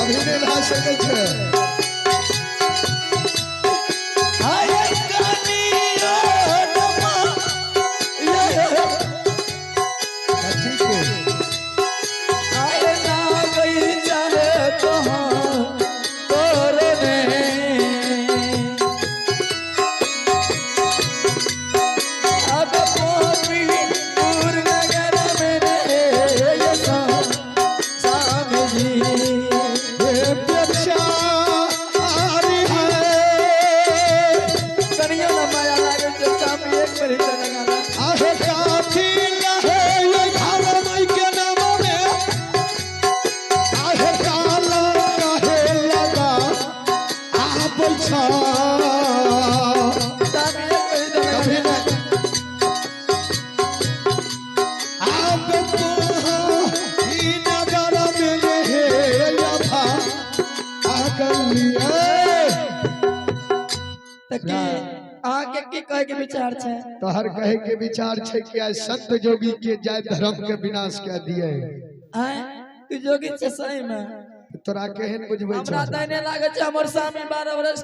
कभी नहि भए सकै छै। आय कनियो नमा ये। कथी के? आय लागै चाहे तोहर तोर ने। अब गोपीपुर नगर में रे ये स्वामी जी। हे बेचारी है। कनियो न माया लागै छै स्वामी, एक बेर ही तऽ लगाना। आहे काथी लहे ये घर मई के नाम में, आहे काला कहे लगा आबै छ। स्वामी, एक बेर ही तऽ कभी लगाना। नहीं। आब तोहाँ ई नगर में हे अभा आगलिए। तऽ की अहाँके की कहै के विचार छै? तोहर कहे के विचार छै कि आइ संत जोगी के जाय धर्म के विनाश कए दिए। आँय, तू जोगी छै सही में? तोरा केहन बुझबै हमरा छौ? तऽ एने लागै छै हमर स्वामी 12 बरस।